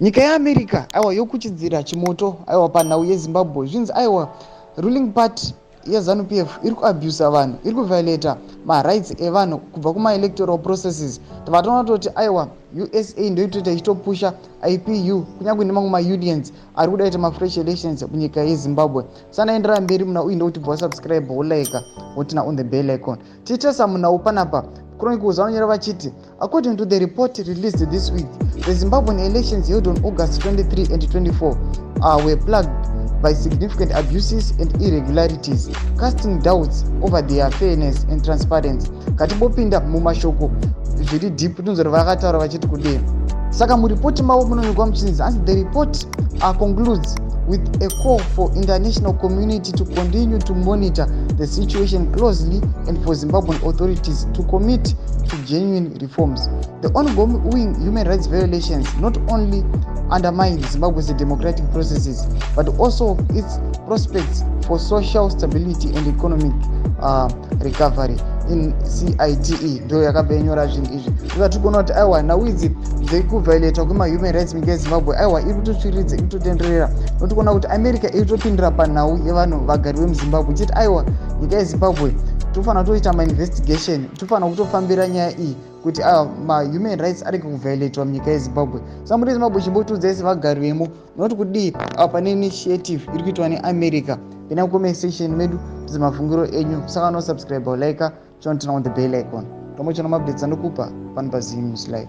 Nyika yeAmerica aiwa yokuchidzira chimoto aiwa panhau yeZimbabwe. Zvinzi aiwa ruling party yeZanu PF iri kuabusa vanhu, iri kuviolata marights evanhu kubva kumaelectoral processes. Tobva taona toti aiwa USA ndoitoita ichitopusha IPU kunyange nemamwe maunions ari kuda kuita mafresh elections munyika yeZimbabwe. Sanaenderera mberi muna uyu ndokuti bva wasubscribe, wolike, woturn on the bell icon. Tichitesa munhau panapa, Chronicles vanonyora vachiti, according to the report released this week, the Zimbabwean elections held on August 23 and 24 were plagued by significant abuses and irregularities, casting doubts over their fairness and transparency. Ngatimbopinda mumashoko zviri deep, tinzori vakataura vachiti kudii. Saka muripoti mavo munonyorwa muchinzi, hanzi, the report concludes with a call for international community to continue to monitor the situation closely and for Zimbabwean authorities to commit to genuine reforms. The ongoing human rights violations not only undermine Zimbabwe's democratic processes but also its prospects for social stability and economic recovery. In CITE ndo yakabva yanyora zvinhu izvi. Saka tiri kuona kuti aiwa nhau idzi dzekuvhiolata kwemahuman rights munyika yeZimbabwe aiwa iri kutotsviridza, iri kutotenderera, nokuti kuona kuti America iri kutopindira panhau yevanhu vagari vemuZimbabwe, ichiti aiwa nyika yeZimbabwe tofanira kutoita mainvestigation, tofanira kutofambira nyaya iyi kuti aiwa mahuman rights arege kuvhiolatwa munyika yeZimbabwe. Saka muri Zimbabwe, chimbotiudzai sevagari vemo, munoti kudii apa pane initiative iri kuitwa neAmerica? Pinda mucomment section medu, tidze mafungiro enyu. Saka nosubscribe, like, turn on the bell icon, tomochona maupdates anokupa pano paZim News Live.